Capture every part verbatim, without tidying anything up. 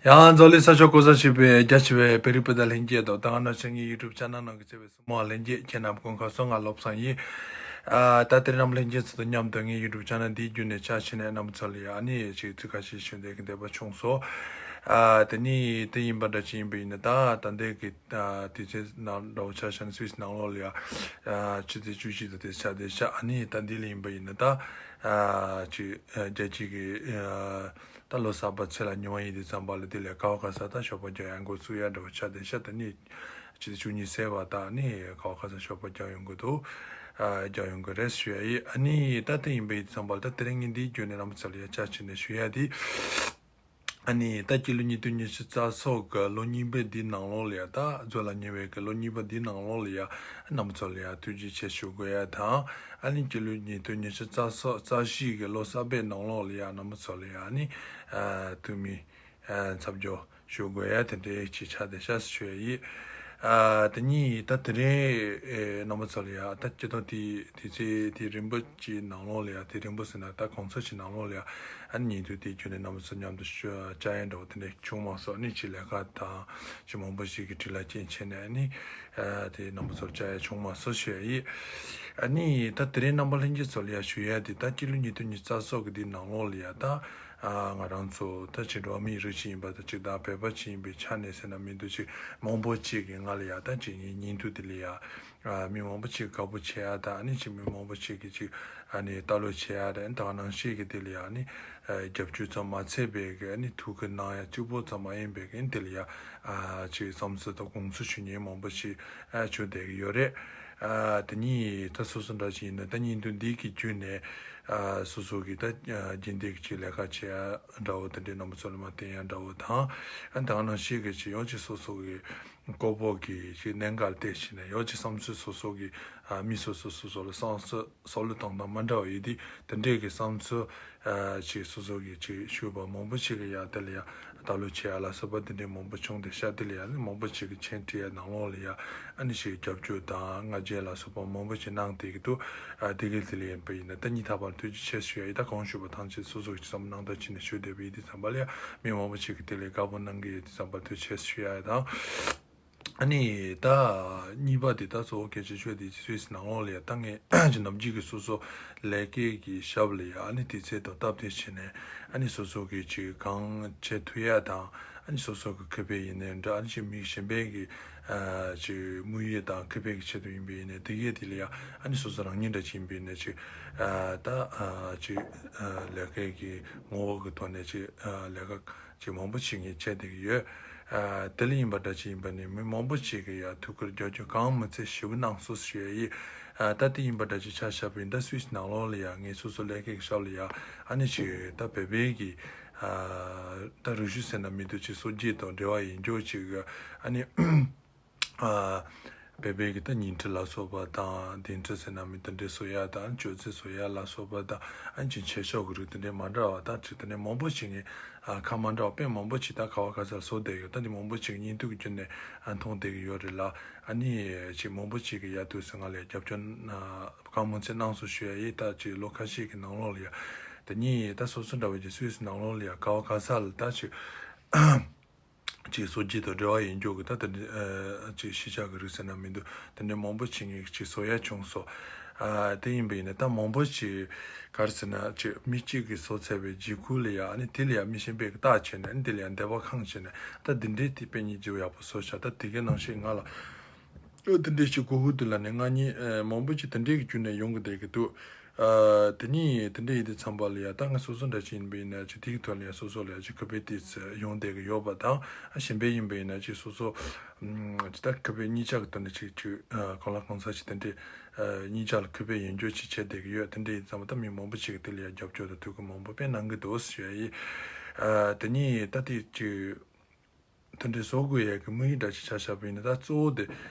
ཡང་འཛམ་གླིང་ས་ཕྱོགས་གང་སར་བཞུགས་པའི་རྒྱ་ཆེ་བའི་བོད་རིགས་སྤུན་ཟླ་ལྷན་རྒྱས་དང་། ད་ག་ནང་བཞིན་ངའི་YouTube channel ནང་གི་བརྩེ་བའི་སྲུང་མ་ལྷན་རྒྱས་ཁྱེད་རྣམས་སྐུ་ཁམས་བཟང་། ང་བློ་བཟང་ཡིན། ཨ། ད་དེ་རིང་རྣམ་པ་ལྷན་རྒྱས་ཚོ་དང་མཉམ་དུ་ངའི་YouTube channel འདིའི་བརྒྱུད་ནས་ཆ་ཤས་ནས་རྣམ་པ་ཚོ་ལ་ཡང་ཨ་ནི་ཅིག་ཚིག་ཁ་ཤས་ཞུ་འདོད་ཀྱི་འདོད་པ་བྱུང་སོང་། ཨ། དེ་ནི་དེ་ཡིན་པ་འདྲ་ཅིག་ཡིན་པ་ཡིན་ན། ད་ད་ལྟའི་གི་ཨ་དུས་ཚོད་ནང་འདྲ་བོ་ཆ་བཞག་ན་སུད་སི་ནང་ལོགས་ལ་ཡང་ཨ་ཆུ་ཚོད་བཅུ་གཅིག་དང་དེ་ཆ་དེ་ཆ། ཨ་ནི་ད་འདི་ལ་ཡིན་པ་ཡིན་ན། ད་ཨ་ཅིག་ཨ་རྒྱལ་སྤྱི་གི་ཨ་ད་ལོ་གསར་པ་ཚེས་ལ་ཉི་མ་ཡིན་དུས་ཙམ་པ་ལ་དེ་ལས་ག་བ་ག་ས་ད་ཞོགས་པ་རྒྱག་ཡ་འགོ་ཚུགས་ཡ་འདྲ་བོ་ཆ་དེ་ཤ། ད་ནི་ཕྱི་ཚེས་བཅུ་གཉིས་ཚེས་པ་ད་ནི་ག་བ་ག་ས་ཞོགས་པ་རྒྱག་ཡོང་གི་འདུག་ཨ་རྒྱག་ཡོང་གི་རེད་ཞུ་ཡ་ཡིན། ཨ་ནི་ད་དེ་ཡིན་པ་ཡིན་དུས་ཙམ་པ་ལ་ད་དེ་རིང་ངས་འདིའི་བརྒྱུད་ནས་རྣམ་པ་ཚོ་ལ་ཡ་ཆ་བྱས་ནས་ཞུ་ཡ་དེ། ཨ་ནི་ད་སྤྱི་ལོ་ཉིས་སྟོང་ཉི་ཤུ་རྩ་གསུམ་གི་ལོ་གཉིས་པ་འདིའི་ནང་ལོགས་ལ་ཡ། ད་རྫོགས་ལ་ཉེ་བའི་གི་ལོ་གཉིས་པ་འདིའི་ནང་ལོགས་ལ་ཡ་རྣམ་པ་ཚོ་ལ་ཡ་ཐུགས་རྗེ་ཆེ་ཞུ་དགོས་ཡ་དང་། ཨ་ནི་སྤྱི་ལོ་ཉིས་སྟོང་ཉི་ཤུ་རྩ་གསུམ་རྩ་བཞི་གི་ལོ་གསར་པའི་ནང་ལོགས་ལ་ཡ་རྣམ་པ་ཚོ་ལ་ཡ་ཨ་ནི་ཨ་ཐུགས་མི་ཨ་འཚམས་འཇོག་ཞུ་དགོས་ཡ་དེ་འདྲའི་ཅིག་ཆ་དེ་ཤ་ཞུ་ཡ་ཡིན། ཨ་དེ་ནི་ད་དེ་རིང་ཨེ་རྣམ་པ་ཚོ་ལ་ཡ་ད་སྤྱི་ལོ་དེ་དུས་ཚོད་དེ་རིང་པོ་ཅིག་ནང་ལོགས་ལ་ཡ། དེ་རིང་པོ་ཟེར་ན་ད་གང་ཚོད་ཅིག་ནང་ལོགས་ལ་ཡ་ཨ་ནི་ཉིན་ཐོ་དེ་བརྒྱུད་ནས་རྣམ་པ་ཚོ་མཉམ་དུ་ཤོ་བཅར་ཡ་འདྲ་བོ་དེ་འདྲ་བྱུང་མ་སོང་། ཨ་ནི་ཅིག་ལས་ཀ་དང་ཅིག་མང་པོ་ཞིག་གི་དྲིན་ལ་རྐྱེན་བྱས་ནས། ཨ་ནི་ཨ་དེ་རྣམ་པ་ཚོར་བཅར་ཡ་བྱུང་མ་སོང་ཞུ་ཡ་ཡིན། ཨ་ནི་ད་དེ་རིང་རྣམ་པ་ལྷན་རྒྱས་ཚོ་ལ་ཡ་ཞུ་ཡ་དེ། ད་སྤྱི་ལོ་ཉིས་སྟོང་ཉི་ཤུ་རྩ་གསུམ་གི་དེ་ནང་ལོགས་ལ་ཡ་ད་ཨ་ང་རང་ཚོ་ད་ཅིག་འགྲོ་བ་མིའི་རིགས་ཤིག་ཡིན་པ་དང་། ཅིག་ད་བོད་པ་ཅིག་ཡིན་པའི་ཆ་ནས་ཟེར་ན་མི་འདུག་ཅིག་མང་པོ་ཅིག་གིས་ང་ལ་ཡ་ད་ཅིག་ངའི་ཉིན་ཐོ་དེ་ལ་ཡ་ཨ་མི་མང་པོ་ཅིག་དགའ་པོ་བྱེད་ཡ་དང་། ཨ་ནི་ཅིག་མི་མང་པོ་ཅིག་གིས་ཅིག་ཨ་ནི་ལྟ་ཀློག་བྱེད་ཡ་དང་། ཨ་ནི་ད་ག་ནང་བཞིན་གྱི་དེ་ལ་ཡ་ཨ་ནི་ཨ་རྒྱབ་སྐྱོར་ཙམ་མ་ཚད་པའི་གི་ཨ་ནི་ཐུགས་ཁུར་གནང་ཡ་གཅིག་པོ་ཙམ་མ་ཡིན་པའི་གི་ཨ་ནི་དེ་ལ་ཡ་ཨ་ཅིག་བསམ་ཚུལ་དང་དགོངས་ཚུལ་ཞུ་མཁན་མང་པོ་ཞིག་ཨ་བྱུང་བསྡད་ཀྱི་ཡོད་རེད། ཨ་དེ་ནི་ད་སོ་སོ་འདྲ་ཞིག་ཡིན་ན་ད་ཉིན་ཐོ་འདི་གི་བརྒྱུད་ནས་ཨ་སོ་སོ་གི་ད་ཨ་རྒྱུན་ལྡན་གྱི་ཅིག་ལས་ཀ་བྱེད་ཡ་འདྲ་བོ་དེ་འདྲའི་རྣམ་པ་ཚོ་ལ་མ་བསྟན་ཡ་འདྲ་བོ་དང་། ཨ་ད་ག་ནང་བཞིན་གྱི་ཅིག་ཡང་ཅིག་སོ་སོ་གི་ལྐོག་པོ་གི་ཅིག་གནད་འགག་ལ་བལྟས་ཤིང་ནས་ཡང་ཅིག་བསམ་ཚུལ་སོ་སོ་གི་ཨ་མི་སོ་སོ་སོ་སོ་ལ་བསམ་ཚུལ་བསམ་བློ་བཏང་སྟངས་མ་འདྲ་བ་ཡོད་དུས། དེ་འདྲའི་གི་བསམ་ཚུལ་ཨ་ཅིག་སོ་སོ་གི་ཅིག་ཞུས་པ་མང་པོ་ཞིག་གི་ཡ་དེ་ལ་ཡ་ལྟ་ཀློག་བྱེད་ཡ་ལ་སོགས་པ་དེ་འདྲའི་མང་པོ་བྱུང་སྟེ་ཤ། དེ་ལ་ཡ་ནི་མང་པོ་ཞིག་གི་མཆན་བྲིས་ཡ་ནང་ལོགས་ལ་ཡ་ཨ་ནི་ཞིག་རྒྱབ་སྐྱོར་དང་བསྔགས་བརྗོད་ལ་སོགས་པ་མང་པོ་ཞིག་གནང་བསྡད་ཀྱི་འདུག་ཨ་དེ་གི་དེ་ལ་ཡིན་པ་ཡིན་ན་ད་སྙིང་ཐག་པ་ནས་ཐུགས་རྗེ་ཆེ་ཞུ་ཡ་ཡིན། ད་གང་ཞུས་པ་ཐམས་ཅད་སོ་སོ་གི་བསམ་སྣང་དག་བྱས་ནས་ཞུ་བསྡད་པ་ཡིན་དུས་ཙམ་པ་ལ་ཡ་མི་མང་པོ་ཞིག་གིས་དེ་ལ་དགའ་པོ་གནང་གི་ཡོད་དུས་ཙམ་པ་ཐུགས་རྗེ་ཆེ་ཞུ་ཡ་ཡིན་དང་། ཨ་ནི་ད་གཉིས་པ་དེ་ད་གཙོ་བོ་གལ་ཆེ་ཤོས་དེ་སུད་སི་ནང་ལོགས་ལ་ཡ་ད་ངས་ཅིག་ནམ་རྒྱུན་གྱི་སོ་སོ་ལས་ཀའི་གི་ཞབས་ལ་ཡ་ཨ་ནི་དུས་ཚོད་དང་སྟབས་བདེ་བྱས་ནས་ཨ་ནི་སོ་སོ་གི་ཅིག་གང་བྱེད་ཐུབ་ཡ་དང་། ཨ་ནི་སོ་སོ་གི་ཁེ་ཕན་ཡིན་ནའི་འདྲ། ཨ་ནི་ཅིག་མི་གཞན་པའི་གི་ཨ་ཅིག་དམིགས་ཡུལ་དང་ཁེ་ཕན་གྱི་ཆེད་དུ་ཡིན་པ་ཡིན་ནའི་དེ་གས་དེ་ལ་ཡ་ཨ་ནི་སོ་སོ་རང་ཉིད་འདྲ་ཅིག་ཡིན་པ་ཡིན་ནའི་ཅིག་ཨ་ད་ཨ་ཅིག་ཨ་ལས་ཀའི་གི་ངོ་བོ་གི་ཐོག་ནས་ཅིག་ཨ་ལས་ཀ་ཅིག་མང་པོ་ཞིག་ངས་བྱས་བསྡད་ཀྱི་ཡོད། ཨ་དེ་ལ་ཡིན་པ་འདྲ་ཅིག་ཡིན་པ་ནི་མི་མང་པོ་ཞིག་གིས་ཡ་ཐུགས་ཁུར་རྒྱབ་སྐྱོར་གང་མི་ཚད་ཞེ་པོ་གནང་སོང་ཞུ་ཡ་ཡིན། ཨ་ད་དེ་ཡིན་པ་འདྲ་ཅིག་ཆ་བཞག་པ་ཡིན་ད་སུད་སི་ནང་ལོགས་ལ་ཡ་ངས་སོ་སོ་ལས་ཀའི་གི་ཞབས་ལ་ཡ་ཨ་ནི་ཅིག་ད་བོད་པའི་གི་ཨ་ད་རུ་ཤུ་ཟེར་ན་མི་འདུག་ཅིག་སྲོལ་འབྱེད་དང་འབྲེལ་བ་ཡིན་རྒྱུ་ཅིག་ཨ་ནི་ཨ་བོད་པའི་གི་ད་ཉིང་ཁྲི་ལ་སོགས་པ་དང་། གདན་ཁྲི་ཟེར་ན་མི་དེ་འདྲའི་བཟོ་ཡ་དང་། མཆོད་རྫས་བཟོ་ཡ་ལ་སོགས་པ་དང་། ཨ་ཅིག་ཆས་ཤོག་གི་རིགས་དེ་འདྲའི་མ་འདྲ་བ་དང་ཅིག་དེ་འདྲའི་མང་པོ་ཞིག་ངས་ཨ་ཁ་མ་འདྲ་བ་དཔེ་མང་པོ་ཞིག་ད་ག་བ་ག་ས་ལ་བཟོ་བསྡད་ཡོད། ད་འདི་མང་པོ་ཞིག་ཉིན་ཐོ་གི་བརྒྱུད་ནས་ཨ་མཐོང་བསྡད་ཀྱི་ཡོད་རེད་ལ། ཨ་ནི་ཅིག་མང་པོ་ཞིག་གིས་ཡ་དུས་སུ་ང་ལ་རྒྱབ་སྐྱོར་ཨ་གང་མང་ཚད་གནང་སོང་ཞུ་ཡ་ཡིན། ད་ཅིག་ལོ་ཁ་ཤས་ཀྱི་ནང་ལོགས་ལ་ཡ་དེ་ནི་ད་སོ་སོ་འདྲ་བོ་ཅིག་སུད་སི་ནང་ལོགས་ལ་ཡ་ག་བ་ག་ས་ལ་ད་ཅིག་ཅིག་སྲོལ་འབྱེད་དང་འབྲེལ་བ་ཡིན་རྒྱུ་གི་ད་དེ་འདྲའི་ཨ་ཅིག་གཞིས་ཆགས་ཀྱི་རིགས་ཟེར་ན་མི་འདུག་དེ་འདྲའི་མང་པོ་ཞིག་ངས་ཅིག་བཟོ་ཡ་བྱུང་སོང་། ཨ་དེ་ཡིན་པ་ཡིན་ན་ད་མང་པོ་ཞིག་ག་རེ་ཟེར་ན་ཅིག་མི་གཅིག་གིས་བཟོ་ཚར་བའི་རྗེས་ཁུལ་ལ་ཡ་ཨ་ནི་དེ་ལ་ཡ་མི་གཞན་པས་ཀྱིས་བལྟས་བྱས་ནས། ཨ་ནི་དེ་ལ་ཡ་འདོད་པ་ཁེངས་བྱས་ནས། ད་འདི་འདྲའི་དེ་དཔེ་ཉིད་ཅིག་ཡག་པོ་བཟོ་ཤག་ད་དེ་གའི་ནང་བཞིན་ང་ལ་ཨ་དེ་འདྲའི་ཞིག་གོ་ཧུ་དུ་ལ་ནས་ང་གཉིས་ཨ་མང་པོ་ཞིག་དེ་འདྲའི་གི་བརྒྱུད་ནས་ཡོང་གི་བསྡད་ཀྱི་འདུག་ཨ་དེ་ནི་དེ་འདྲ་ཡིན་དུས་ཙམ་པ་ལ་ཡ་ད་ང་སོ་སོ་འདྲ་ཅིག་ཡིན་པ་ཡིན་ན་ཅིག་དེའི་ཐོག་ལ་ཡ་སོ་སོ་ལ་ཡ་ཅིག་ཁེ་ཕན་ཏོག་ཙམ་ཡོང་བསྡད་ཀྱི་ཡོད་པ་དང་། ཨ་གཞན་པ་ཡིན་པ་ཡིན་ན་ཅིག་སོ་སོ་ཨམ་ཅིག་ད་ཁེ་ཕན་གཉིས་ཆ་གི་ཐོག་ནས་ཅིག་ཅིག་ཨ་གང་ལ་གང་འཚམ་ཅིག་དེ་འདྲའི་ཨ་གཉིས་ཆ་ལ་ཁེ་ཕན་ཡོང་རྒྱུ་ཅིག་བྱས་བསྡད་ཀྱི་ཡོད། དེ་འདྲ་ཡིན་ཙམ་པ་ད་མི་མང་པོ་ཞིག་གིས་དེ་ལ་ཡ་རྒྱབ་སྐྱོར་དང་ཐུགས་ཁུར་མང་པོ་དཔེ་གནང་གི་འདུག་ཞུ་ཡ་ཡིན། ཨ་དེ་ནི་ད་དེ་ཅིག་དེ་འདྲའི་བཟོ་དགོས་ཡས་ཀྱི་དམིགས་ཡུལ་འདྲ་ཅིག་ཆ་བཞག་པ་ཡིན་ན། ད་གཙོ་བོ་དེ་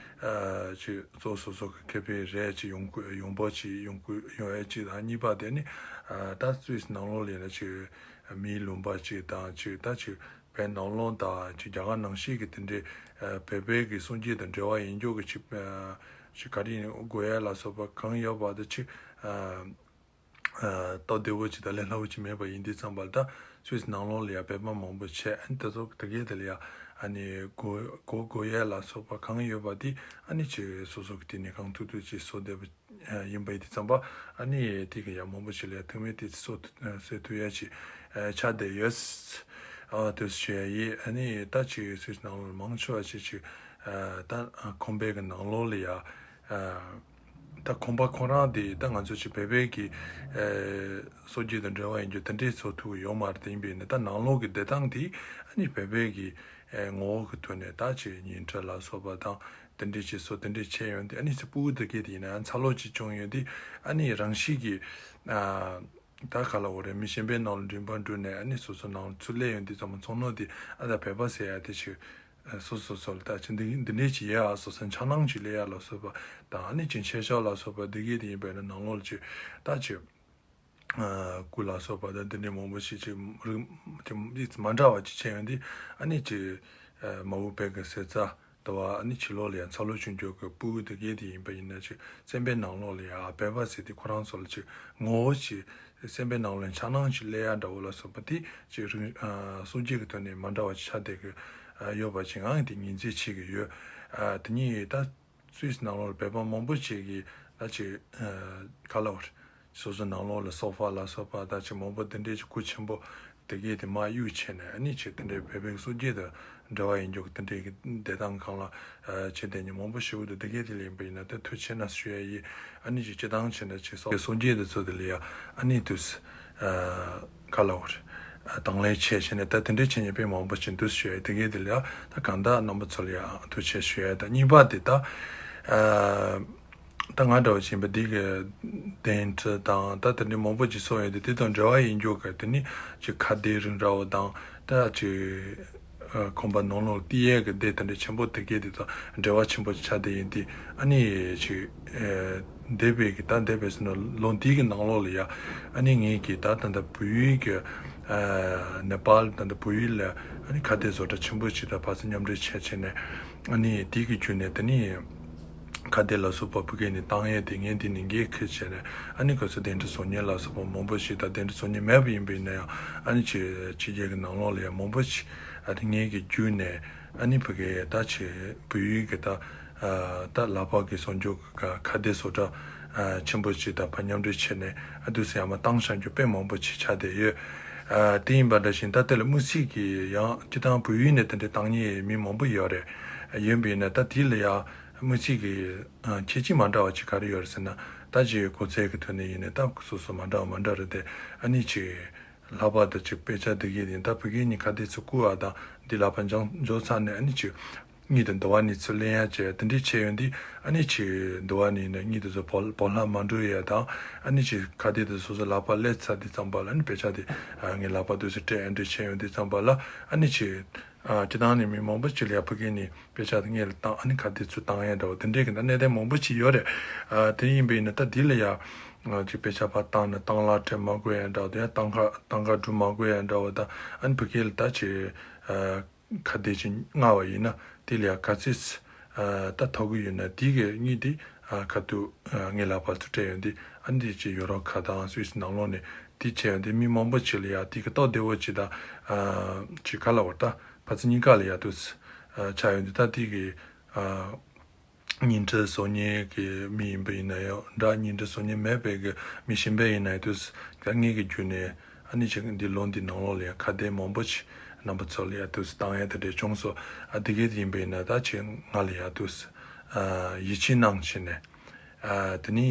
ཨ་ཅིག་གཙོ་བོ་སོ་སོ་གི་ཁེ་ཕན་རེ་ཅིག་ཡོང་དགོས། ཡོང་འབབ་ཅིག་ཡོང་དགོས་ཡོང་ཡས་ཅིག་དང་། གཉིས་པ་དེ་ནི་ཨ་ད་སུད་སི་ནང་ལོགས་ལ་ཡིན་ན་ཅིག་མིའི་ལུང་པ་ཅིག་དང་། ཅིག་ད་ཅིག་བོད་ནང་ལོགས་དང་ཅིག་རྒྱ་གར་ནང་བཞིན་གྱི་དེ་འདྲའི་ཨ་བོད་པའི་གི་སྲོལ་འབྱེད་དང་འབྲེལ་བ་ཡིན་རྒྱུ་གི་ཅིག་ཨ་ཅིག་ག་རེ་ཡིན་དགོས་ཡས་ལ་སོགས་པ་གང་ཡོད་པ་དེ་ཅིག་ཨ། ཨ་སྟབས་བདེ་བོ་ཅིག་དང་ལས་སླ་བོ་ཅིག་མེད་པ་ཡིན་དུས་ཙམ་པ་ལ། ད་ སུད་སི་ནང་ལོགས་ལ་ཡང་བོད་པ་མང་པོ་བྱས། ཨ་ནི་དེ་ཚོ་དེ་གའི་དེ་ལ་ཡང་ཨ་ནི་སྒོ་སྒོ་སྒོ་ཡས་ལ་སོགས་པ་གང་ཡོད་པ་དེ་ཨ་ནི་ཅིག་སོ་སོ་གི་དེ་ནས་གང་ཐུབ་ཐུབ་ཅིག་བཟོ་བསྡད་པ་ཡིན་པ་ཡིན་དུས་ཙམ་པ། ཨ་ནི་དེ་གི་ཡང་མང་པོ་ཞིག་ལ་ཡང་ཐུག་མེད་དེ་གསོ་ཐུབ་གསོ་ཐུབ་ཡ་ཅིག་ཆགས་བསྡད་ཡོད། ཨ་དེ་བྱས་ཡིན། ཨ་ནི་ད་ཅིག་སུད་སི་ནང་ལོགས་མང་ཆེ་བ་ཅིག་ཅིག་ད་ཁང་པའི་གི་ནང་ལོགས་ལ་ཡང་ད་ཁང་པ་ཁོ་རང་དེ་ད་ང་ཚོ་ཅིག་བོད་པའི་གི་སྲོལ་རྒྱུན་དང་འབྲེལ་བ་ཡིན་རྒྱུ་དེ་འདྲས་བཟོ་ཐུབ་ཀྱི་ཡོད་མ་རེད། དེ་ཡིན་པས་ནི་ད་ནང་ལོགས་ཀྱི་བདེ་ཐང་དེ་ཨ་ནི་བོད་པའི་གི་ངོ་བོ་གི་ཐོག་ནས་ད་ཅིག་ཉིན་གྲངས་ལ་སོགས་པ་དང་དེ་འདྲས་ཅིག་བཟོ་དེ་འདྲས་བྱས་ཡོང་དུས། ཨ་ནི་སྤུ་གུ་དེ་གས་དེ་ཡིན་ན་ཡང་འཚར་ལོངས་ཅིག་བྱུང་ཡོང་དུས། ཨ་ནི་རང་བཞིན་གྱིས་ད་ག་ལབ་དགོས་རེད། མི་གཞན་པའི་ནང་ལ་རིམ་པ་འགྲོ་ནས་ཨ་ནི་སོ་སོ་ནང་ལ་ཚུར་སླེབས་ཡོང་དུས་ཙམ་པ་ཚོར་སྣང་དེ་ཨ་ད་བོད་པ་ཟེར་ཡ་དེ་ཅིག་སོ་སོ་སོ་ལ་ད་ཅིག་འདི་འདི་འདྲས་ཅིག་ཡོད་ཨ། སོ་སོ་འཆར་སྣང་ཅིག་སླེབས་ཡ་ལ་སོགས་པ་དང་། ཨ་ནི་ཅིག་ཆས་ཞབས་ལ་སོགས་པ་དེ་གས་དེ་ཡིན་པས་ན་ནང་ལོགས་ལ་ཅིག་ད་ཅིག་སྐུ་ལ་སོགས་པ་དང་དེ་འདྲས་མང་པོ་ཞིག་ཅིག་རིགས་ཅིག་མི་འདྲ་བ་ཅིག་བྱས་ཡོང་དུས། ཨ་ནི་ཅིག་མ་འོངས་པའི་གི་གཟི་རྩ་དེ་བ་ཨ་ནི་ཕྱི་ལོགས་ལ་ཡང་འཚར་ལོངས་བྱུང་རྒྱུ་གི་སྤུ་གུ་དེ་གས་དེ་ཡིན་པ་ཡིན་ན་ཅིག་སེམས་པའི་ནང་ལོགས་ལ་ཡང་བོད་པ་ཟེར་དུས་ཁོ་རང་ཚོ་ལ་ཅིག་ངོ་བོ་ཅིག་སེམས་པའི་ནང་ལ་འཆར་སྣང་ཅིག་སླེབས་ཡ་འདྲ་བོ་ལ་སོགས་པ་དེ་ཅིག་རིགས་སྲོལ་རྒྱུན་གྱི་ཐོག་ནས་མི་འདྲ་བ་ཅིག་ཆགས་བསྡད་ཀྱི་ཡོད་པ་ཅིག་ང་དེ་ངོས་འཛིན་བྱེད་ཀྱི་ཡོད། དེ་ཉིད་ད་སུད་སི་ནང་ལོགས་ལ་བོད་པ་མང་པོ་ཞིག་གིས་ད་ཅིག་ག་ལབ་དགོས་རེད། སོ་སོ་ནང་ལོགས་ལ་སོ་ཕ་ལ་སོགས་པ་ད་ཅིག་མང་པོ་དེ་འདྲའི་ཅིག་སྐུ་ཆེན་པོ་དེ་གས་དེ་མར་གཡུག་བྱས་ནས། ཨ་ནི་ཅིག་དེ་འདྲའི་བོད་པའི་སྲོལ་རྒྱུན་དང་འབྲེལ་བ་ཡིན་རྒྱུ་གི་དེ་འདྲའི་གི་བདེ་ཐང་སྒང་ལ་བྱེད་བསྡད་མཁན་མང་པོ་ཞིག་འདུག་དེ་གས་དེ་ལ་ཡིན་པ་ཡིན་ན་ད་ཐུགས་རྗེ་ཆེ་གནང་ཞུ་ཡ་ཡིན། ཨ་ནི་ཅིག་སྤྱིར་བཏང་བྱས་ན་ཅིག་སྲོལ་སྲོལ་རྒྱུན་དེ་ཚོ་དེ་ལ་ཡ་ཨ་ནི་དུས་ག་ལབ་དགོས་རེད། དང་ལེན་བྱས་བྱས་ནས་ད་དེ་འདྲའི་བྱས་ནས་དཔེ་མང་པོ་ཅིག་འདུག་ཞུ་ཡ་ཡིན། དེ་གས་དེ་ལ་ཡ་ད་གང་ལྟར་རྣམ་པ་ཚོ་ལ་ཡ་ཐུགས་རྗེ་ཆེ་ཞུ་ཡ་ཡིན། ད་གཉིས་པ་དེ་ད་ད་ང་འདྲ་བ་ཞིག་ཡིན་པ་འདི་གི་གདན་ཁྲི་དང་ད་དེ་འདྲའི་མང་པོ་ཅིག་སོང་ཡོད་དེ། དེ་དང་འབྲེལ་བ་ཡིན་རྒྱུ་གི་དེ་ནི་ཅིག་ཁ་བརྡའི་རིགས་འདྲ་བོ་དང་ད་ཅིག་ཁང་པ་ནང་ལོགས་བསྡད་ཡས་ཀྱི་སྡེ་དེ་འདྲ་ཆེན་པོ་དེ་གས་དེ་དང་འབྲེལ་བ་ཆེན་པོ་ཆགས་བསྡད་ཡིན་དེ། ཨ་ནི་ཅིག་འདས་པའི་གི་ད་འདས་པའི་ཟེར་ན་ལོ་འདི་གི་ནང་ལོགས་ལ་ཡ་ཨ་ནི་ངེད་ཀྱི་ད་ད་ལྟ་བལ་ཡུལ་གྱི་ནེ་པཱལ་ད་ལྟ་བལ་ཡུལ་ལ་ཨ་ནི་ཁ་བརྡའི་བཟོ་གྲྭ་ཆེན་པོ་ཞིག་དང་ཕར་ཚུར་མཉམ་འབྲེལ་བྱས་བྱས་ནས། ཨ་ནི་དེ་གི་བརྒྱུད་ནས་དེ་ནི་ཁ་བརྡ་ལ་སོགས་པ་བོད་སྐད་ནས་བཏང་ཡས་དེ་ངས་འདི་ནས་འགན་འཁུར་བྱས་ནས། ཨ་ནི་ཁོ་ཚོ་གདན་འདྲེན་བཟོ་མཁན་ལ་སོགས་པ་མང་པོ་ཞིག་དང་། གདན་འདྲེན་བཟོ་མཁན་མེད་པ་ཡིན་པ་ཡིན་ན་ཡང་ཨ་ནི་ཕྱི་ཕྱི་རྒྱལ་གྱི་ནང་ལོགས་ལ་ཡང་མང་པོ་ཞིག་ཨ་ནི་ངས་ཀྱི་བརྒྱུད་ནས། ཨ་ནི་བོད་སྐད་ད་ཆེ་བལ་ཡུལ་གྱི་ད་ད་ལག་པ་གི་བཟོ་འཇོག་གི་ཁ་བརྡའི་བཟོ་གྲྭ་ཆེན་པོ་ཞིག་དང་ཕར་མཉམ་འབྲེལ་བྱས་ནས། ཨ་དུས་སུ་ཡང་མ་བཏང་བཞག་རྒྱུ་དཔེ་མང་པོ་ཞིག་ཆགས་བསྡད་ཡོད། དེ་ཡིན་པ་འདྲ་བཞིན་ད་ལྟ་ལ་དམིགས་བསལ་གྱི་ཡང་སྤྱིར་བཏང་བལ་ཡུལ་ནས་དེ་འདྲའི་བཏང་མཁན་མི་མང་པོ་ཡོད་རེད། ཡིན་པས་ན་ད་དེ་ལ་ཡང་དམིགས་བསལ་གྱི་ཁྱད་ཆོས་མ་འདྲ་བ་ཅིག་ག་རེ་ཡོད་རེད་ཟེར་ན། ད་ཅིག་གོ་ཚད་ཀྱི་ཐོག་ནས་ཡིན་ནའི་ད་སོ་སོ་མ་འདྲ་བ་མ་འདྲ་རེད་དེ། ཨ་ནི་ཅིག་ལག་པ་དང་ཅིག་དཔེ་ཆ་དེ་གས་དེ་ད་བོད་སྐད་ནས་ཁ་བརྡ་ཚུར་བསྐུར་བ་དང་འདི་ལག་པ་འཇང་འཇོག་ཚར་ནས། ཨ་ནི་ཅིག་གཉིད་དང་འདུག་བ་ནི་ཚུར་ལེན་ཡ་བྱས་དེ་འདྲས་བྱས་ཡོང་དུས། ཨ་ནི་ཅིག་འདུག་བ་ནི་ནས་གཉིད་དེ་ཚོ་བོ་བོ་ལྷ་མ་འགྲོ་ཡ་དང་། ཨ་ནི་ཅིག་ཁ་བརྡ་དེ་སོ་སོ་ལག་པ་སླེབས་ཚར་དུས་ཙམ་པ་ལ་ཨ་ནི་དཔེ་ཆ་དེ་ངའི་ལག་པ་དུས་སུ་སྤྲད་ཨ་འདྲས་བྱས་ཡོང་དུས་ཙམ་པ་ལ། ཨ་ནི་ཅིག་སྤྱིར་བཏང་ནས་མི་མང་པོ་ཅིག་ལ་ཡ་བོད་སྐད་ནས་དཔེ་ཆ་དེ་སྔོན་ལ་བཏང་། ཨ་ནི་ཁ་བརྡ་ཚུར་བཏང་ཡ་འདྲ་བོ་དེ་འདྲས་ཀྱི་ད་གནད་དོན་མང་པོ་ཅིག་ཡོད་རེད། དེ་ཡིན་པས་ན་ད་འདི་ལ་ཡ་ཅིག་དཔེ་ཆ་ཕར་བཏང་ནས་བཏང་གླ་སྤྲད་མ་དགོས་ཡ་འདྲ་བོ་དང་། ཡང་བཏང་ཁ་བཏང་ཁ་སྒྲུབ་མ་དགོས་ཡ་འདྲ་བོ་དང་། ཨ་ནི་བོད་སྐད་ལ་ད་ཅིག་ཁ་བརྡ་ཅིག་མངགས་པ་ཡིན་ན་དེ་ལ་ཡང་ག་ཚོད་ད་ཐོབ་ཀྱི་ཡོད་ན་དེ་གི་དངུལ་དེ་ཁ་ཐུག་ངའི་ལག་པ་ལ་ཚུར་སྤྲད་ཡོང་དུས། ཨ་ནི་དེ་ཅིག་ཡོ་རོབ་ཁག་དང་སུད་སི་ནང་ལོགས་ནས་དེ་བྱས་ཡོང་དུས་མི་མང་པོ་ཅིག་ལ་ཡང་དེ་གི་སྟབས་བདེ་བོ་ཅིག་དང་། ཅིག་ག་ལབ་དགོས་རེད། ད་ཕར་ཚུར་གཉིས་ཀ་ལ་ཡང་དུས་ཆགས་ཡོང་དུས། ད་དེ་གི་ཉིན་གྲངས་བཟོ་མཁན་གྱི་མི་ཡིན་པ་ཡིན་ན་ཡང་འདྲ། ཉིན་གྲངས་བཟོ་མཁན་མེད་པའི་གི་མི་གཞན་པ་ཡིན་ན་ཡང་དུས་ད་ངེད་ཀྱི་བརྒྱུད་ནས། ཨ་ནི་ཅིག་འདི་ལོ་འདི་ནང་ལོགས་ལ་ཡང་ཁ་བརྡ་མང་པོ་ཅིག་རྣམ་པ་ཚོ་ལ་ཡང་དུས་བཏང་ཡ་དེ་འདྲས་བྱུང་སོང་། ཨ་དེ་གས་དེ་ཡིན་པ་ཡིན་ན་ད་ཅིག་ང་ལ་ཡང་དུས་ཡིད་ཆེས་གནང་བྱས་ནས། ཨ་དེ་ནི་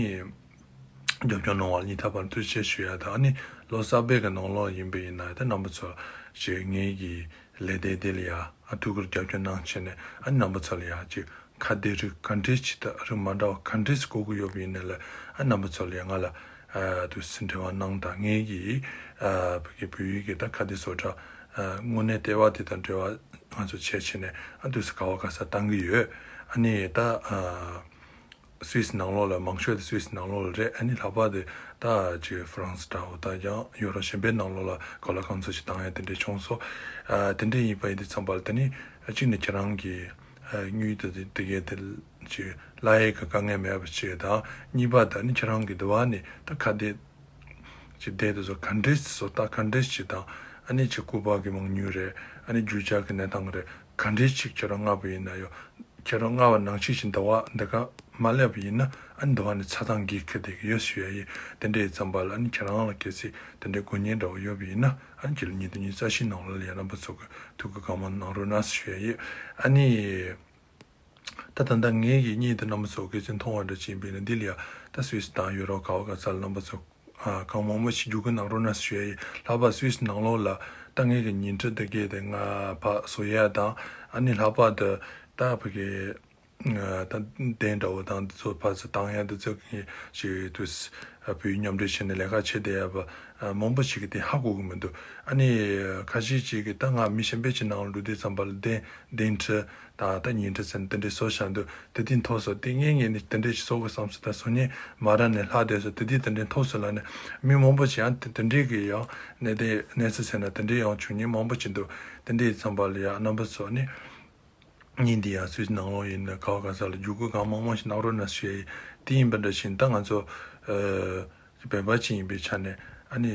རྒྱབ་སྐྱོར་གནང་བ་ལ་སྙིང་ཐག་པ་ནས་ཐུགས་རྗེ་ཆེ་ཞུ་ཡ་དང་། ཨ་ནི་ལོ་གསར་པའི་གི་ནང་ལོགས་ཡིན་པ་ཡིན་ན་ད་རྣམ་པ་ཚོ་ཅིག་ངེད་ཀྱི་ལས་སྡེ་དེ་ལ་ཡང་ཨ་ཐུགས་ཁུར་རྒྱབ་སྐྱོར་གནང་བྱས་ནས། ཨ་ནི་རྣམ་པ་ཚོ་ལ་ཡང་ཅིག་ཁ་བརྡའི་རིགས་ག་འདྲས་ཅིག་དང་རིགས་མ་འདྲ་བ་ག་འདྲས་ཅིག་དགོས་ཀྱི་ཡོད་པ་ཡིན་ན་ལ། ཨ་རྣམ་པ་ཚོ་ལ་ཡང་ང་ལ་ཨ་དུས་སུ་འབྲེལ་བ་གནང་དང་། ངེད་ཀྱིས་ཨ་བོད་ཀྱི་བོད་ཡིག་གི་ད་ཁ་བརྡའི་བཟོ་གྲྭ་ཨ་དངོས་གནས་ལྟེ་བ་དེ་དང་འབྲེལ་བ་ང་ཚོ་བྱས་བྱས་ནས། ཨ་དུས་སུ་ག་བ་ག་ས་བཏང་གི་ཡོད། ཨ་ནི་ད་ཨ་སུད་སི་ནང་ལོགས་ལ་མང་ཤོས་དེ་སུད་སི་ནང་ལོགས་ལ་རེད། ཨ་ནི་ལྷག་པར་དུ་ད་ཅིག་ཧྥ་རན་སི་འདྲ་བོ་དང་ཡང་ཡོ་རོབ་གཞན་པའི་ནང་ལོགས་ལ་གོ་ལ་རྐང་འཛུགས་ཅིག་བཏང་ཡ་དེ་འདྲས་བྱུང་སོང་། ཨ་དེ་འདྲས་ཡིན་པ་ཡིན་དུས་ཙམ་པ་ལ་དེ་ནི་གཅིག་ནི་ཁྱེད་རང་གི་དངུལ་དེ་དེ་གས་དེ་ཅིག་གླ་ཡས་ཀྱི་དཀའ་ངལ་མེད་པ་བྱས་དང་། གཉིས་པ་ད་ནི་ཁྱེད་རང་གི་འདི་བ་ནི་ད་ཁ་བརྡ་ཅིག་བསྡད་དུས་སུ་ག་འདྲས་བཟོ་ལྟ་ག་འདྲས་ཅིག་དང་ ཨ་ནི་ཅིག་སྐུད་པ་གི་མང་ཉུང་རེད། ཨ་ནི་རྒྱུ་ཆ་གི་གནས་སྟངས་རེད། ག་འདྲའི་ཅིག་ཁྱེད་རང་མངགས་པ་ཡིན་ན་ཡང་། ཁྱེད་རང་མངགས་པ་ནང་བཞིན་ཞིག་འདི་བ་འདི་ག་མ་སླེབས་པ་ཡིན་ན། ཨ་ནི་འདི་བ་ནི་ཆ་ཚང་གི་ཁེ་དེ་གི་ཡོད་ཞུ་ཡ་ཡིན། དེ་འདྲའི་ཙམ་པ་ལ་ཨ་ནི་ཁྱེད་རང་ལ་གལ་སྲིད་དེ་འདྲའི་དགོས་ངེས་འདྲ་བོ་ཡོད་པ་ཡིན་ན། ཨ་ནི་སྤྱི་ལོ་ཉིས་སྟོང་ཉི་ཤུ་རྩ་བཞི་ནང་ལོགས་ལ་ཡ་རྣམ་པ་ཚོ་གི་ཐུགས་ཁུར་གང་མང་གནང་རོགས་གནང་ཞུ་ཡ་ཡིན། ཨ་ནི། ད་ད་ལྟ་ངའི་གི་གཉིད་དུ་རྣམ་པ་ཚོ་གི་ཚེ་མཐོང་བ་འདྲ་ཅིག་ཡིན་པས་ན། འདི་ལ་ཡ་ད་སུད་སི་དང་ཡུ་རོབ་ག་བ་ག་ས་ལ་རྣམ་པ་ཚོ་ཨ་གང་མང་པོ་ཞིག་རྒྱུག་གི་གནང་རོགས་གནང་ཞུ་ཡ་ཡིན། ལྷག་པར་སུད་སི་ནང་ལོགས་ལ་ད་ངའི་གི་ཉིན་ཁྲི་འདི་གས་དེ་ང་ཕ་བཟོ་ཡ་དང་། ཨ་ནི་ལྷག་པར་དུ་ད་ཕ་གི་ད་གདན་འདྲ་བོ་དང་འདི་ཚོ་ཕ་ཚོ་བཏང་ཡ་འདི་ཚོ་གི་ཞིག་དུས་བོད་མཉམ་འབྲེལ་བྱས་ནས་ལས་ཀ་བྱེད་བསྡད་ཡ་བ་མང་པོ་ཞིག་གི་དེ་ཧ་གོ་གི་མི་འདུག་ཨ་ནི་ཁ་ཤས་ཅིག་གི་ད་ང་མི་གཞན་པའི་ཅིག་ནང་ལ་འགྲོ་དུས་ཙམ་པ་ལ་གདན་གདན་ཁྲི་ད་ད་ཉིན་ཁྲི་ཟེར་ནས་དེ་འདྲའི་བཟོ་བཞག་འདུག་དེ་དུས་མཐོ་སོ་དེ་ངས་ངས་ནི་དེ་འདྲའི་བཟོ་དགོས་བསམ་སོ། ད་བཟོ་ཉན་མ་ར་ནས་ལྷག་བསྡད་སོ། དེ་དུས་དེ་འདྲའི་མཐོ་སོ་ལ་ནི་མི་མང་པོ་ཞིག་ཡང་དེ་དེ་འདྲའི་གི་ཡང་གནས་དེ་གནས་ཚུལ་ཟེར་ན་དེ་འདྲའི་ཡང་བྱུང་ཉན་མང་པོ་ཞིག་འདུག་དེ་འདྲའི་ཙམ་པ་ལ་ཡང་རྣམ་པ་ཚོ་ནི་གཉིད་འདི་ཡང་སུད་སི་ནང་ལོགས་ཡིན་ན་ག་བ་ག་ས་ལ་རྒྱུག་གུ་གང་མང་མང་ཞིག་གནང་རོགས་གནང་ཞུ་ཡ་ཡིན། དེ་ཡིན་པ་འདྲ་ཞིག་ད་ང་ཚོ་ཨ་བོད་པ་ཅིག་ཡིན་པའི་ཆ་ནས། ཨ་ནི།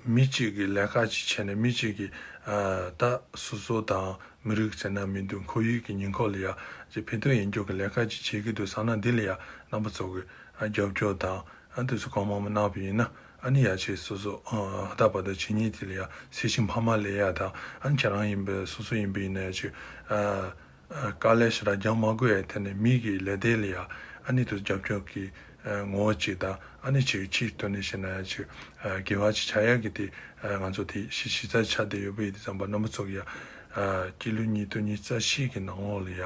མི་གཅིག་གིས་ལས་ཀ་ཅིག་བྱས་ནས་མི་གཅིག་གིས་ཨ་ད་སོ་སོ་དང་མི་རིགས་ཟེར་ན་མི་འདུག་ཁོར་ཡུག་གི་ཉེ་འཁོར་ལ་ཡ་ཅིག་ཕན་ཐོགས་ཡིན་རྒྱུ་གི་ལས་ཀ་ཅིག་བྱེད་ཀྱི་འདུག་བསམ་ན། འདི་ལ་ཡ་རྣམ་པ་ཚོ་གིས་ཨ་རྒྱབ་སྐྱོར་དང་ཨ་དེ་ཚོ་གང་མང་མང་གནང་བ་ཡིན་ན། ཨ་ནི་ཡ་ཅིག་སོ་སོ་ཨ་ཧ་ད་བར་དུ་བྱེད་ཉེས་དེ་ལ་ཡ་སེམས་ཤིང་ཕ་མ་ལས་ཡ་དང་། ཨ་ནི་ཁྱེད་རང་ཡིན་པའི་སོ་སོ་ཡིན་པ་ཡིན་ན་ཡ་ཅིག་ཨ། དཀའ་ལས་ཞེ་དྲག་རྒྱག་མ་དགོས་ཡ། དེ་ནས་མི་གི་ལས་དེ་ལ་ཡ་ཨ་ནི་དུ་རྒྱབ་སྐྱོར་གྱི་ངོ་བོ་ཅིག་དང་། ཨ་ནི་ཅིག་ཕྱིའི་ཐོག་ནས་བཤད་ན་ཡ་ཅིག་དགེ་བ་ཅིག་བྱ་ཡ་གི་དེ་ང་ཚོ་དེ་གཞི་གཞི་རྩ་ཆགས་བསྡད་ཡོད་པ་ཡིན་དུས་ཙམ་པ། རྣམ་པ་ཚོ་གི་ཡ་སྤྱི་ལོ་ཉིས་སྟོང་ཉི་ཤུ་རྩ་བཞི་གི་ནང་ལོགས་ལ་ཡ་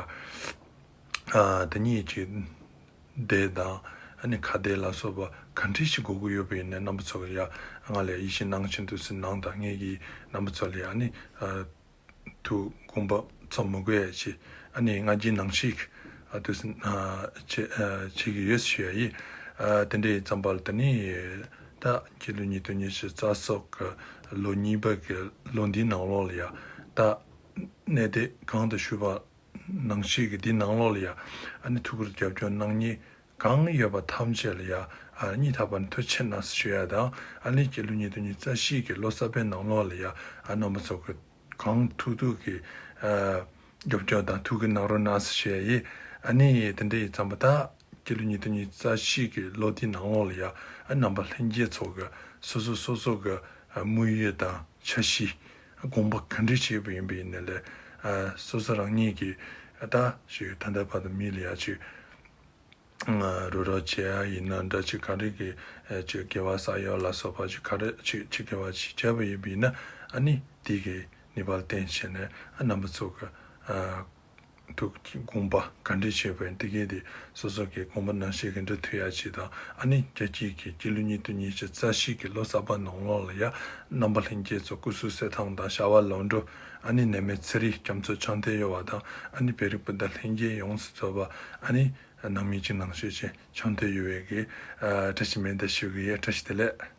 དེ་གཉིས་ཀྱི་སྡེ་དང་། ཨ་ནི་ཁ་སྡེ་ལ་སོགས་པ་ག་འདྲ་ཞིག་དགོས་ཀྱི་ཡོད་པ་ཡིན་ན། རྣམ་པ་ཚོ་གི་ཡ་ང་ལ་ཡིད་ཆེས་གནང་བཞིན་དུ་སུ་གནང་དང་། ངེད་ཀྱི་རྣམ་པ་ཚོ་ལ་ཡ་ཨ་ནི། ཐུགས་དགོངས་པ་ཚོམ་མི་དགོས་ཡ་ཆེ། ཨ་ནི་སྔ་རྗེས་ནང་བཞིན་ཨ་དུས་སུ་ཨ་བྱེད་ཨ་བྱེད་ཀྱི་ཡོད་ཞུ་ཡ་ཡིན། ཨ་དེ་འདྲའི་ཙམ་པ་ལ་དེ་ནི་ད་སྤྱི་ལོ་ཉིས་སྟོང་ཉི་ཤུ་རྩ་གསུམ་གི་ལོ་གཉིས་པ་གི་ལོ་འདིའི་ནང་ལོགས་ལ་ཡ། ད་གནད་དེ་གོང་དུ་ཞུས་པ་ནང་བཞིན་གི་འདིའི་ནང་ལོགས་ལ་ཡ། ཨ་ནི་ཐུགས་ཁུར་རྒྱབ་སྐྱོར་གནང་མཁན་གང་ཡོད་པ་ཐམས་ཅད་ལ་ཡ་ཨ་སྙིང་ཐག་པ་ནས་ཐུགས་རྗེ་ཆེ་གནང་ཞུ་ཡ་དང་། ཨ་ནི་སྤྱི་ལོ་ཉིས་སྟོང་ཉི་ཤུ་རྩ་བཞི་གི་ལོ་གསར་པའི་ནང་ལོགས་ལ་ཡ་ཨ་རྣམ་པ་ཚོ་གི་གང་ཐུབ་ཐུབ་ཀྱི་ཨ་རྒྱབ་སྐྱོར་དང་ཐུགས་ཁུར་གནང་རོགས་གནང་ཞེས་ཞུ་ཡ་ཡིན། ཨ་ནི་དེ་འདྲ་ཡིན་ཙམ་པ། ད་སྤྱི་ལོ་ཉིས་སྟོང་ཉི་ཤུ་རྩ་བཞི་གི་ལོ་དེའི་ནང་ལོགས་ལ་ཡ་ཨ་རྣམ་པ་ལྷན་རྒྱས་ཚོ་གི་སོ་སོ་སོ་སོ་གི་ཨ་དམིགས་ཡུལ་དང་འཆར་གཞི། དགོངས་པ་ག་འདྲ་བྱས་པ་ཡིན་པ་ཡིན་ནའི་ལས། ཨ་སོ་སོ་རང་ཉིད་ཀྱི་ཨ་ད་ཞིག་ད་ལྟ་བར་དུ་མི་ལ་ཡ་ཅིག་རོགས་རོགས་བྱེད་ཡ་ཡིན་ན་འདྲ། ཅིག་ག་རེ་གི་ཨ་ཅིག་དགེ་བ་བསགས་ཡ་ལ་སོགས་པ་ཅིག་ག་རེ་ཅིག་ཅིག་དགེ་བ་ཅིག་བྱས་པ་ཡིན་པ་ཡིན་ན། ཨ་ནི་དེ་གི་ནུས་པ་ལ་བརྟེན་བྱས་ནས་ཨ་རྣམ་པ་ཚོ་གི་ཨ་ཐུགས་དགོངས་པ་ག་འདྲ་བྱས་པ་ཡིན་དེ་གས་དེ་སོ་སོ་གི་དགོངས་པ་ནང་བཞིན་གི་འགྲུབ་ཐུབ་ཡ་ཅིག་དང་། ཨ་ནི་རྒྱལ་སྤྱིའི་གི་སྤྱི་ལོ་ཉིས་སྟོང་ཉི་ཤུ་རྩ་བཞི་གི་ལོ་གསར་པ་ནང་ལོགས་ལ་ཡ་རྣམ་པ་ལྷན་རྒྱས་ཚོ་སྐུ་གཟུགས་གསལ་ཐང་དང་བྱ་བ་ལམ་འགྲོ། ཨ་ནི་ནད་མེད་ཚེ་རིང་རྒྱ་མཚོ་འཕྱང་འདེགས་ཡོང་བ་དང་། ཨ་ནི་བོད་རིགས་སྤུན་ཟླ་ལྷན་རྒྱས་ཡོངས་སུ་རྫོགས་པ་ཨ་ནི་ནང་མི་གཅིག་ནང་ཆོས་ཅན་འཕྱང་འདེགས་ཡོང་བའི་གི་ཨ་བཀྲ་ཤིས་སྨོན་འདེབས་ཞུ་གི་ཡོད། བཀྲ་ཤིས་བདེ་ལེགས།